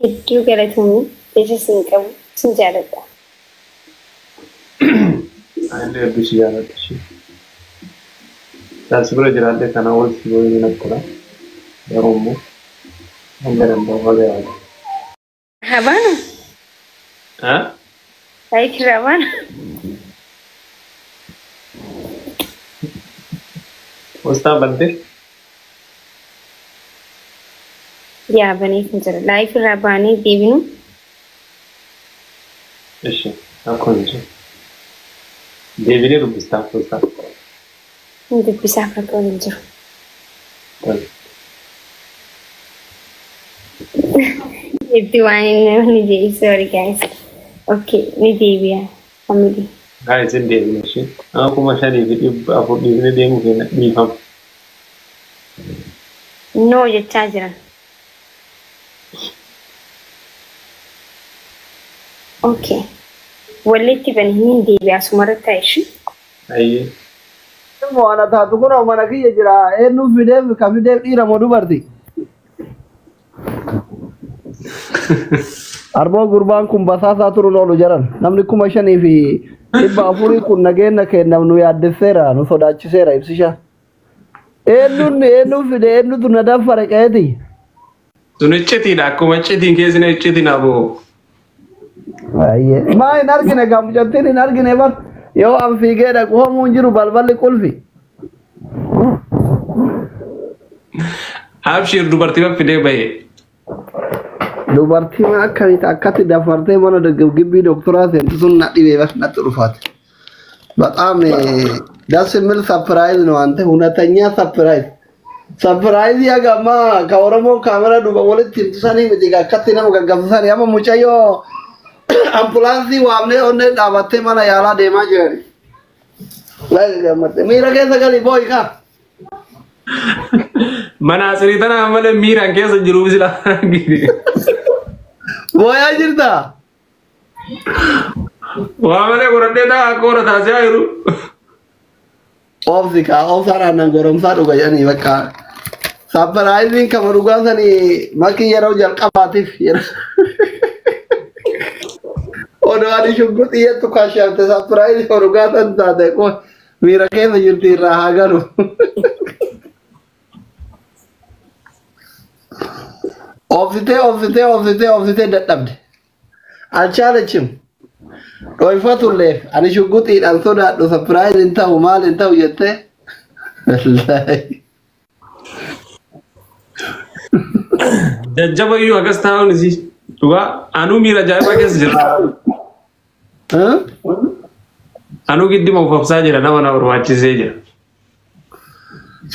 Hedduu galatoomii jecha sin qabu sin jaaladha. Ani hedduu si jaaladha ishee. Isaan si bira jiraadhe kanaa ol si boo'ee natti tola. Garuu immoo hanga danda'u haga yaadu. Habaana? Ha? Saayikirra habaana? Poostaa bantee? Yaa banee kan jira. Laayif irraa baanee deebinu. Ishi akkuma hin jiru. Deebinee dubbistaa poostaa. Hin dubbisaaf rakkoon hin jiru. Tole. Itti waan inni ni jedhi sorry guys. Okay, ni deebi'a. Family. Guys hin deebine ishee. Nama 5400 dhiifnee deemuu keenya dhiifama. No jechaa jiran. Okay. Walitti bani hin deebi'a asumarratti ta'a ishee. Ayyee. Waan taatu kun mana kiyya jira. Eenyu fideef ka fideef dhiira moo dubarti? Arboo gurbaan kun basaasaa turuun oolu jaran. Namni 5400 kun nageenya kennaaf nu yaaddesseera nu sodaachiseera ibsisha. Eenyuun eenyu fide eenyutu na daffare qeeti? Sun iccitiidha akkuma iccitiin keessina iccitiin aboo. Baay'ee. Maa hin argine gaa mucattiin hin argine bar yoo an fiigee dhaqu homuu hin jiru balballi qulfi. Abshir dubartii fidee bahe. Dubartii maa akkamitti akkatti dafartee mana gibbii doktoraa seentu sun na dhibee bar natti dhufaate. በጣም ደስ የሚል ሰርፕራይዝ ነው። አንተ እውነተኛ ሰርፕራይዝ ሰርፕራይዝ ያጋማ ከኦሮሞ ካሜራ ዱባ ወልት himtusanii miti akkatti nama gaggabsisanii amma mucayyoo ambulaansii waamnee onnee dhaabattee mana yaalaa deemaa jirani. Miira keessa gali booyi kaa. Mana asirii tana malee miiraan keessa jiru sila. Booyaa jirtaa? Waa malee godhadhee taa akka hora taasisaa jiru. Oobsi kaa oobsaan aannan goromsaa dhuga jedhanii bakka. Sarpiraayiziin kama dhugaa sanii makii yeroo jalqabaatiif yeroo. Odoo ani shugguxii jettu kaashaafte sarpiraayizii dhugaa san taate miira keessa jirti irraa haa galu. Oobsitee oobsitee oobsitee oobsitee dadhabde. Alchaalechim. Dhoyfatulleef ani shugguxiidhaan sodaadhu sarpiraayiz hin ta'u maal hin ta'u jettee. Wallaahi. Jajjaba iyyuu akkas taa'uun isii. Dhugaa anuu miira ajaa'ibaa keessa jira. Anuu giddima ufafsaa jira nama na barbaachisee jira.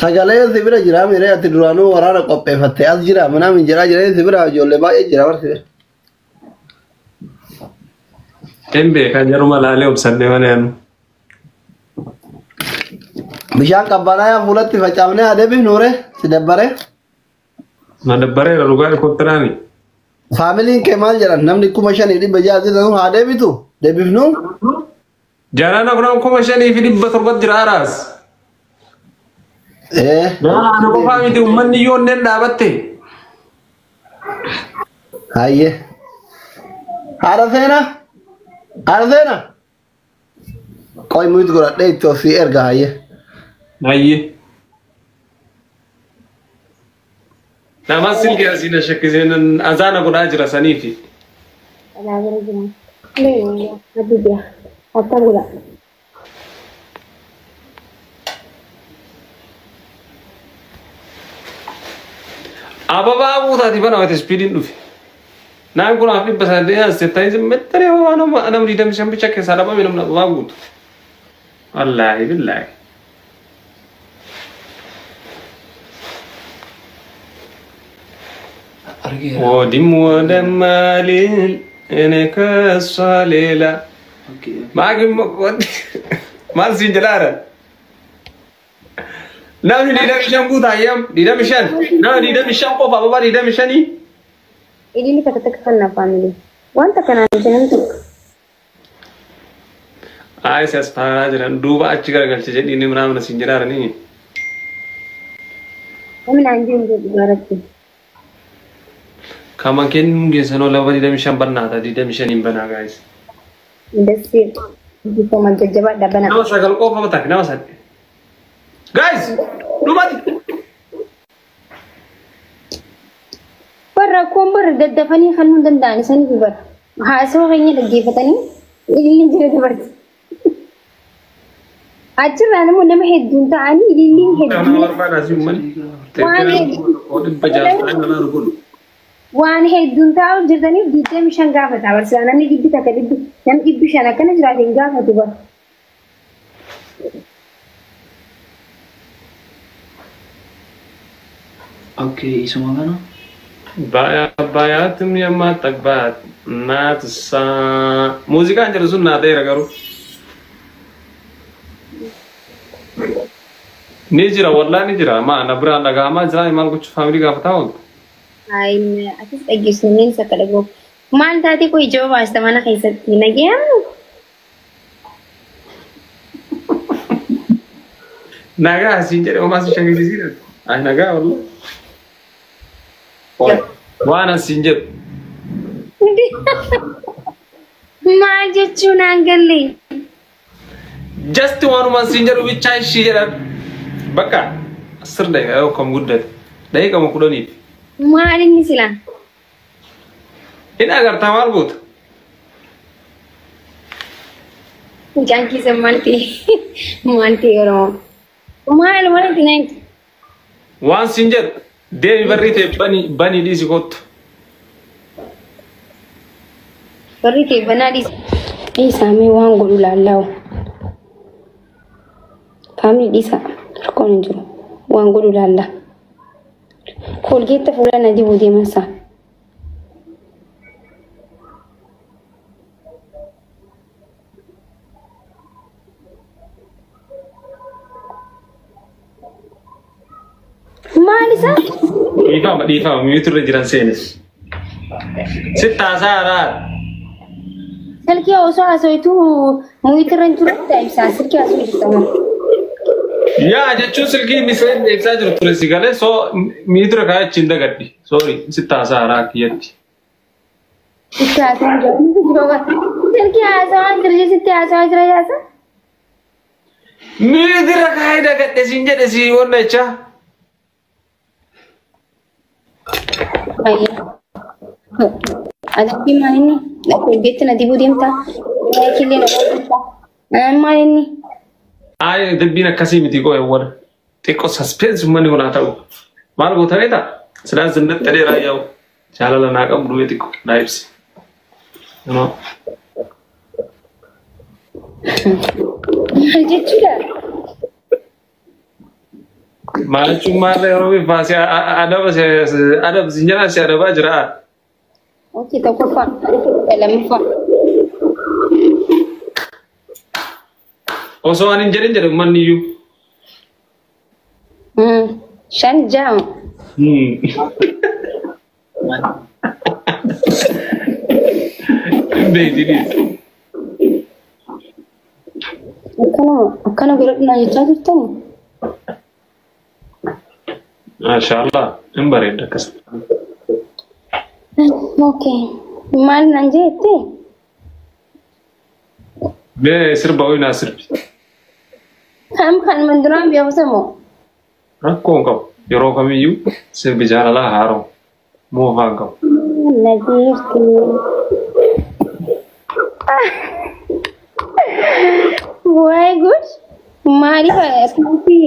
Sagalee si bira jira miiree ati duraanuu waraana qopheeffatte as jira manaa jira jiree si bira ijoollee baay'ee jira barsi. Hin beekan jaruma laalee obsannee mana yaanu. Bishaan qabbanayaa fuulatti facaafnee adeemif nuure si dabbaree. Na dabbareera dhugaa helikoofteraani. Faamiliin kee maal jedhan namni 5600 jedhan haa deebitu deebifnu. Jaaraan kun 5700 jira haaraas. Jaaraan qofaa miti uummanni yoo onneen dhaabatte. Hayyee. Haadha seenaa. Haadha seenaa. Qoy muyit godhadhee itti osii erga hayyee. Hayyee. Nama silkii asii na shakkiseen azaana godhaa jira saniifi. Alaa bira jiran. Rabbi bi'a. Akkam godha. Ababaa buutaati bana wayita ispiidiin dhufe. Naan kun af 800 as jettanii mettanii ababaa nama nama 25 bicha keessaa dhabame namni ababaa guutu. Wallaahi billaahi. ወዲም ወደማሊል እኔ ከእሷ ሌላ ማግም maal siin jedhaara? Namni 25 guutaa ayyam 25 nama 25 qofa ababaa 25. Idili takka takka kan family. Wanta kanaan jedhan tokko. Ay si as faaraa jiran duuba achi garagalche jedhii inni ምናምን siin jedhaarani. Namni naan jiru jedhu garatti. Kaman kennuun geessanoo lama 25 bannaata 25 hin banaa guys. Dassi bifa jajjabaadha bana. Nama 9 qofa bataaf nama 8. Guys dhumati. Barra rakkoon barra daddafanii kan nu danda'an isaniif bara. Haasawaa keenya dhaggeeffatanii ililliin jira dabarti. Achirraan immoo nama hedduun ta'anii ililliin Nama hedduun barbaada si uummanni. Waan waan hedduun taa'u jirtaniif 25 gaafata. Barsiisaa namni dhibbi takka dhibbi namni 500 akkana jiraate hin gaafatu bara. Okay, isuma kana. Baay'aatum yammaa naat isaa. Muuziqaan jedhu sun naa ta'eera garuu. Ni jira wallaa ni jira maa na biraan dhaga'amaa jira maal gochuu faamilii gaafataa ooltu. Ayi atis dhaggeessanii akka dhaga'u. Maal taate koo ija baasta mana keessatti nagayaan? Nagaa asiin jedhe homaa si shakkisiisiidha. Ayi nagaa wallaa. Waan asiin jedhu. Maal jechuun aan galle? Just waanuma asiin jedhu bichaa ishii jedhan. Bakka 10 daqiiqaa yoo kam guddate daqiiqama 10. Maal inni silaa? Inni agartaa maal goota? Mucaan keessa maal ta'e? Maal ta'e Oromoo? Maal maal ta'e? Waan siin jedhu deemi barrii ta'e banii banii dhiisi kottu. Barri ta'e banaa dhiisi. Dhiisaa mee waan godhu laallaa'u. Faamilii dhiisaa rakkoon hin jiru. Waan godhu laallaa. Koolgeetta fuula na dibuu deemansaa. Maal isaa? Dhiifama dhiifama miyuutu irra jiran seenes. Sitti haasaa Silkii osoo haasawaitu muyit irra hin jiru ibsaa silkii haasawuu jirtama. Yaa jechuun silkii miseen ibsaa jiru ture si galee soo miyuutu irra kaa'ee achiin dagadhi. Sorry sitti haasaa haaraa kiyyatti. Sitti haasawaa jira. Silkii haasawaa jira sitti haasawaa jira yaasa. Miyuutu irra kaa'ee dagadhe siin jedhe si wanna jechaa. Adabbii maal inni? Koolgeetti na dibuu deemta. Killee na deemta. Maal inni? Ayi dubbiin akkasii miti qoo eewwan. Xiqqoo suspense uummanni kun haa ta'u. Maal goota beektaa? Silaan sinnatti dheeraa yaa'u. Jaalala naa qabu dhumee xiqqoo naa ibsi. Maal jechuudha? Maal jechuun maal yeroo bifaasi adaba adab si jedhaa si adabaa jira. Okey, tokkoffaa. Lammaffaa. Osoo ani hin jedhin jedhe uummanni iyyuu. 5 6. Hin beekti dhiisi. Akkana akkana godhadhu jechaa jirtani? Maashaallah hin bareedda akkas. Okay. Maal naan jette? Mee sirba wayii naa sirbi. Kam kan manduraan beekusamoo? Rakkoo hin qabu. Yeroo kamiyyuu sirbi jaalalaa haaroo moofaa hin qabu. Na jirti. Waay good. Maaliif akkamitti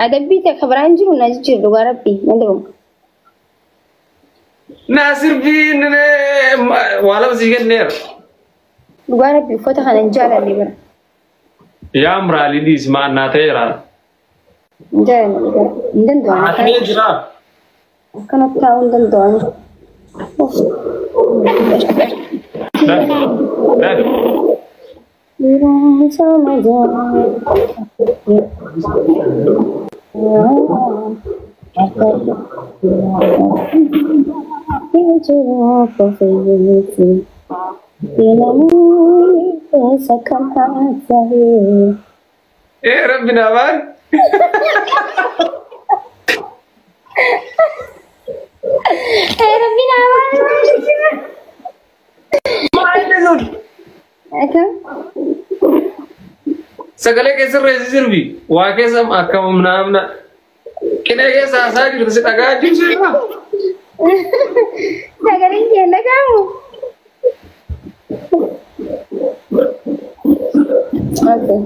adabbii takka biraan jiru na jijjiiru dhugaa rabbii na dhabu. Naa sirbiin waa lama sii kenneera. Dhugaa rabbii uffata kana hin jaalanne bara. Yaa muraalii dhiisi maal naa ta'eera. Hin jaalanne dhugaa. Hin danda'u. Haatee jira. Akkanatti taa'uu hin danda'u. Daafi. Ee rabbi naa baari. Rabbi naa baala. Maal inni sun? Akkam? Sagalee keessa reessi sirbi. Waa keessa akka naamna. Qinee keessa haasaa jirtu si dhagaa jirtu sirba. Sagaleen kee hin dhaga'amu? Okay.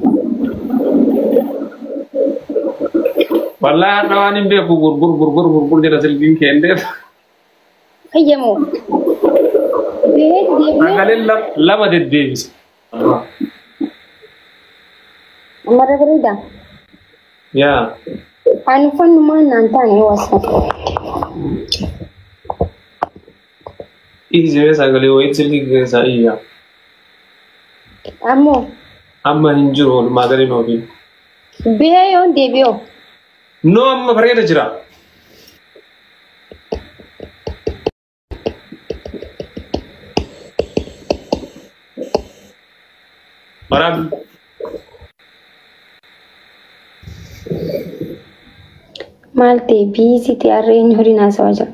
Wallaahi har'a waan hin beeku gurgur gurgur gurgur jedha silkiin kee hin deema. Fayyamoo. Bihee deebi'ee. Sagaleen lama deddeebisa. Ammarra bareedaa. Yaa. Ani uffannumaan naan taane wasa. Dhiisee sagalee wayii silkii keessaa iyya. Ammoo Amma hin jiru oolmaa gadi noofiin. bihee yoon deebi'oo. No, amma bareeda jira. Waraabbi. Maal ta'e biizii ta'e har'a eenyu horiin haasawaa jira.